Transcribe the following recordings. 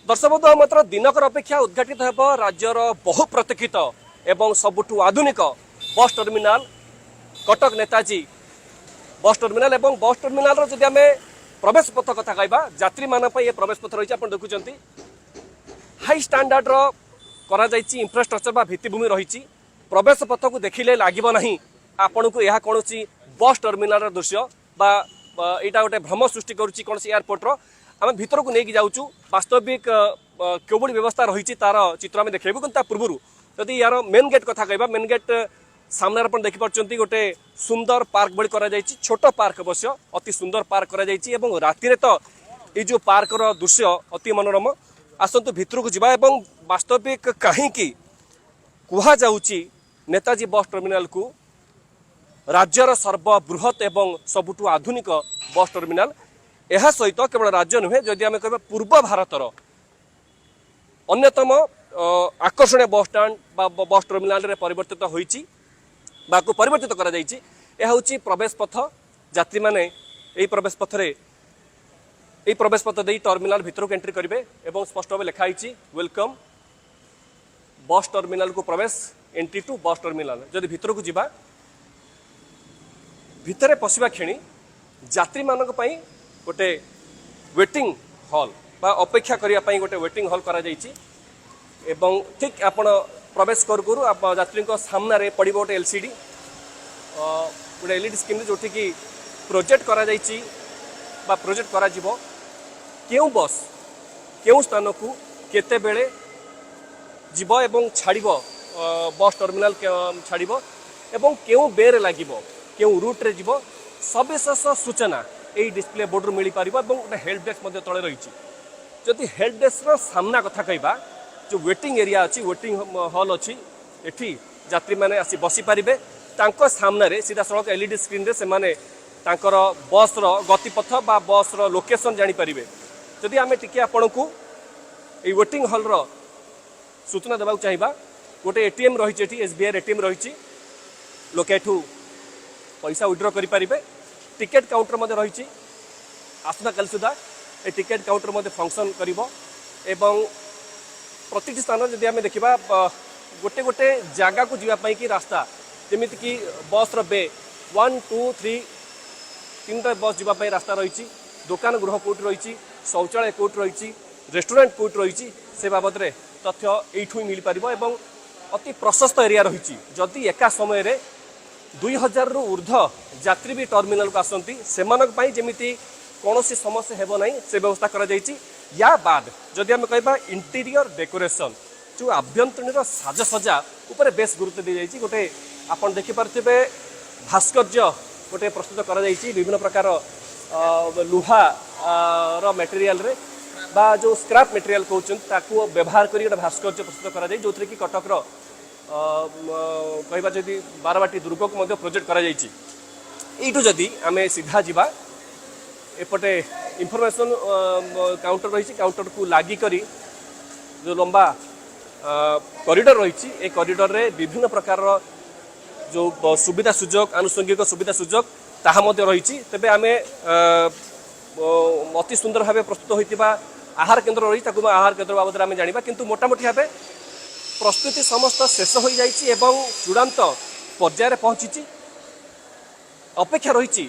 ଦର୍ଶକ ବନ୍ଧୁ, ଆଉ ମାତ୍ର ଦିନକର ଅପେକ୍ଷା, ଉଦ୍ଘାଟିତ ହେବ ରାଜ୍ୟର ବହୁ ପ୍ରତୀକ୍ଷିତ ଏବଂ ସବୁଠୁ ଆଧୁନିକ bus terminal, Cuttack Netaji bus terminal. ଏବଂ ବସ୍ ଟର୍ମିନାଲର ଯଦି ଆମେ ପ୍ରବେଶ ପଥ କଥା କହିବା, ଯାତ୍ରୀମାନଙ୍କ ପାଇଁ ଏ ପ୍ରବେଶ ପଥ ରହିଛି। ଆପଣ ଦେଖୁଛନ୍ତି, ହାଇ ଷ୍ଟାଣ୍ଡାର୍ଡର କରାଯାଇଛି ଇନଫ୍ରାଷ୍ଟ୍ରକ୍ଚର ବା ଭିତ୍ତିଭୂମି ରହିଛି। ପ୍ରବେଶ ପଥକୁ ଦେଖିଲେ ଲାଗିବ ନାହିଁ ଆପଣଙ୍କୁ ଏହା କୌଣସି ବସ୍ ଟର୍ମିନାଲର ଦୃଶ୍ୟ ବା ଏଇଟା ଗୋଟେ ଭ୍ରମ ସୃଷ୍ଟି କରୁଛି କୌଣସି ଏୟାରପୋର୍ଟର। ଆମେ ଭିତରକୁ ନେଇକି ଯାଉଛୁ, ବାସ୍ତବିକ କେଉଁଭଳି ବ୍ୟବସ୍ଥା ରହିଛି ତାର ଚିତ୍ର ଆମେ ଦେଖେଇବୁ। କିନ୍ତୁ ତା ପୂର୍ବରୁ ଯଦି ୟାର ମେନ୍ ଗେଟ୍ କଥା କହିବା, ମେନ୍ ଗେଟ୍ ସାମ୍ନାରେ ଆପଣ ଦେଖିପାରୁଛନ୍ତି, ଗୋଟେ ସୁନ୍ଦର ପାର୍କ ଭଳି କରାଯାଇଛି। ଛୋଟ ପାର୍କ ଅବଶ୍ୟ, ଅତି ସୁନ୍ଦର ପାର୍କ କରାଯାଇଛି ଏବଂ ରାତିରେ ତ ଏଇ ଯେଉଁ ପାର୍କର ଦୃଶ୍ୟ ଅତି ମନୋରମ। ଆସନ୍ତୁ ଭିତରକୁ ଯିବା ଏବଂ ବାସ୍ତବିକ କାହିଁକି କୁହାଯାଉଛି ନେତାଜୀ ବସ୍ ଟର୍ମିନାଲକୁ ରାଜ୍ୟର ସର୍ବବୃହତ୍ ଏବଂ ସବୁଠୁ ଆଧୁନିକ ବସ୍ ଟର୍ମିନାଲ। ଏହା ସହିତ କେବଳ ରାଜ୍ୟ ନୁହେଁ, ଯଦି ଆମେ କହିବା ପୂର୍ବ ଭାରତର ଅନ୍ୟତମ ଆକର୍ଷଣୀୟ ବସ୍ ଷ୍ଟାଣ୍ଡ ବା ବସ୍ ଟର୍ମିନାଲରେ ପରିବର୍ତ୍ତିତ ହୋଇଛି ବା କୁ ପରିବର୍ତ୍ତିତ କରାଯାଇଛି। ଏହା ହେଉଛି ପ୍ରବେଶ ପଥ। ଯାତ୍ରୀମାନେ ଏହି ପ୍ରବେଶ ପଥ ଦେଇ ଟର୍ମିନାଲ ଭିତରକୁ ଏଣ୍ଟ୍ରି କରିବେ ଏବଂ ସ୍ପଷ୍ଟ ଭାବେ ଲେଖା ହେଇଛି, welcome, bus ଟର୍ମିନାଲକୁ ପ୍ରବେଶ, ଏଣ୍ଟ୍ରି ଟୁ ବସ୍ ଟର୍ମିନାଲ। ଯଦି ଭିତରକୁ ଯିବା, ଭିତରେ ପଶିବା କ୍ଷଣି ଯାତ୍ରୀମାନଙ୍କ ପାଇଁ ଗୋଟେ ୱେଟିଂ ହଲ୍ ବା ଅପେକ୍ଷା କରିବା ପାଇଁ ଗୋଟେ ୱେଟିଂ ହଲ୍ କରାଯାଇଛି ଏବଂ ଠିକ୍ ଆପଣ ପ୍ରବେଶ କରୁ କରୁ ଆପଣ ଯାତ୍ରୀଙ୍କ ସାମ୍ନାରେ ପଡ଼ିବ ଗୋଟେ ଏଲ୍ସିଡି, ଗୋଟେ ଏଲ୍ଇଡି ସ୍କ୍ରିନ୍, ଯେଉଁଠିକି ପ୍ରୋଜେକ୍ଟ କରାଯାଇଛି ବା ପ୍ରୋଜେକ୍ଟ କରାଯିବ କେଉଁ ବସ୍ କେଉଁ ସ୍ଥାନକୁ କେତେବେଳେ ଯିବ ଏବଂ ଛାଡ଼ିବ, ବସ୍ ଟର୍ମିନାଲ ଛାଡ଼ିବ ଏବଂ କେଉଁ ବେରେ ଲାଗିବ, କେଉଁ ରୁଟ୍ରେ ଯିବ, ସବିଶେଷ ସୂଚନା ଏଇ ଡିସପ୍ଲେ ବୋର୍ଡ଼ରୁ ମିଳିପାରିବ। ଏବଂ ଗୋଟେ ହେଲ୍ପ ଡେସ୍କ ମଧ୍ୟ ତଳେ ରହିଛି। ଯଦି ହେଲ୍ପ ଡେସ୍କର ସାମ୍ନା କଥା କହିବା, ଯେଉଁ ୱେଟିଂ ଏରିଆ ଅଛି, ୱେଟିଂ ହଲ୍ ଅଛି, ଏଠି ଯାତ୍ରୀମାନେ ଆସି ବସିପାରିବେ। ତାଙ୍କ ସାମ୍ନାରେ ସିଧାସଳଖ ଏଲ୍ଇଡି ସ୍କ୍ରିନ୍ରେ ସେମାନେ ତାଙ୍କର ବସ୍ର ଗତିପଥ ବା ବସ୍ର ଲୋକେସନ୍ ଜାଣିପାରିବେ। ଯଦି ଆମେ ଟିକେ ଆପଣଙ୍କୁ ଏଇ ୱେଟିଂ ହଲ୍ର ସୂଚନା ଦେବାକୁ ଚାହିଁବା, ଗୋଟେ ଏଟିଏମ୍ ରହିଛି ଏଠି, ଏସ୍ବିଆଇ ଏଟିଏମ୍ ରହିଛି। ଲୋକେ ଏଠୁ ପଇସା ୱିଡ୍ର କରିପାରିବେ। ଟିକେଟ୍ କାଉଣ୍ଟର ମଧ୍ୟ ରହିଛି। ଆସନ୍ତାକାଲି ସୁଦ୍ଧା ଏ ଟିକେଟ୍ କାଉଣ୍ଟର ମଧ୍ୟ ଫଙ୍କସନ୍ କରିବ। ଏବଂ ପ୍ରତିଟି ସ୍ଥାନରେ ଯଦି ଆମେ ଦେଖିବା, ଗୋଟେ ଗୋଟେ ଜାଗାକୁ ଯିବା ପାଇଁ କି ରାସ୍ତା, ଯେମିତିକି ବସ୍ର ବେ 1, 2, 3, ତିନିଟା ବସ୍ ଯିବା ପାଇଁ ରାସ୍ତା ରହିଛି। ଦୋକାନ ଗୃହ କେଉଁଠି ରହିଛି, ଶୌଚାଳୟ କେଉଁଠି ରହିଛି, ରେଷ୍ଟୁରାଣ୍ଟ କେଉଁଠି ରହିଛି, ସେ ବାବଦରେ ତଥ୍ୟ ଏଇଠୁ ହିଁ ମିଳିପାରିବ। ଏବଂ ଅତି ପ୍ରଶସ୍ତ ଏରିଆ ରହିଛି। ଯଦି ଏକା ସମୟରେ 2000ରୁ ଉର୍ଦ୍ଧ୍ୱ ଯାତ୍ରୀ ବି ଟର୍ମିନାଲକୁ ଆସନ୍ତି, ସେମାନଙ୍କ ପାଇଁ ଯେମିତି କୌଣସି ସମସ୍ୟା ହେବ ନାହିଁ, ସେ ବ୍ୟବସ୍ଥା କରାଯାଇଛି। ୟା ବାଦ ଯଦି ଆମେ କହିବା ଇଣ୍ଟେରିୟର ଡେକୋରେସନ୍, ଯେଉଁ ଆଭ୍ୟନ୍ତରୀଣ ସାଜସଜା ଉପରେ ବେଶ ଗୁରୁତ୍ୱ ଦିଆଯାଇଛି। ଗୋଟେ ଆପଣ ଦେଖିପାରୁଥିବେ, ଭାସ୍କର୍ଯ୍ୟ ଗୋଟେ ପ୍ରସ୍ତୁତ କରାଯାଇଛି ବିଭିନ୍ନ ପ୍ରକାର ଲୁହା ର ମେଟେରିଆଲରେ ବା ଯେଉଁ ସ୍କ୍ରାପ୍ ମେଟେରିଆଲ କହୁଛନ୍ତି, ତାକୁ ବ୍ୟବହାର କରି ଗୋଟେ ଭାସ୍କର୍ଯ୍ୟ ପ୍ରସ୍ତୁତ କରାଯାଇ, ଯେଉଁଥିରେ କି କଟକର କହିବା ଯଦି ବାରବାଟୀ ଦୁର୍ଗକୁ ମଧ୍ୟ ପ୍ରୋଜେକ୍ଟ କରାଯାଇଛି। ଏଇଠୁ ଯଦି ଆମେ ସିଧା ଯିବା, ଏପଟେ ଇନଫର୍ମେସନ୍ କାଉଣ୍ଟର ରହିଛି। କାଉଣ୍ଟରକୁ ଲାଗିକରି ଯେଉଁ ଲମ୍ବା କରିଡର ରହିଛି, ଏ କରିଡରରେ ବିଭିନ୍ନ ପ୍ରକାରର ଯେଉଁ ସୁବିଧା ସୁଯୋଗ, ଆନୁଷଙ୍ଗିକ ସୁବିଧା ସୁଯୋଗ, ତାହା ମଧ୍ୟ ରହିଛି। ତେବେ ଆମେ ଅତି ସୁନ୍ଦର ଭାବେ ପ୍ରସ୍ତୁତ ହୋଇଥିବା ଆହାର କେନ୍ଦ୍ର ରହିଛି, ତାକୁ ଆହାର କେନ୍ଦ୍ର ବାବଦରେ ଆମେ ଜାଣିବା। କିନ୍ତୁ ମୋଟାମୋଟି ଭାବେ ପ୍ରସ୍ତୁତି ସମସ୍ତ ଶେଷ ହୋଇଯାଇଛି ଏବଂ ଚୂଡ଼ାନ୍ତ ପର୍ଯ୍ୟାୟରେ ପହଞ୍ଚିଛି। ଅପେକ୍ଷା ରହିଛି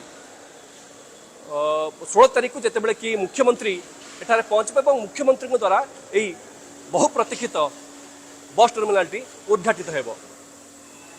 16 ତାରିଖକୁ, ଯେତେବେଳେ କି ମୁଖ୍ୟମନ୍ତ୍ରୀ ଏଠାରେ ପହଞ୍ଚିବେ ଏବଂ ମୁଖ୍ୟମନ୍ତ୍ରୀଙ୍କ ଦ୍ୱାରା ଏହି ବହୁ ପ୍ରତୀକ୍ଷିତ ବସ୍ ଟର୍ମିନାଲଟି ଉଦ୍ଘାଟିତ ହେବ।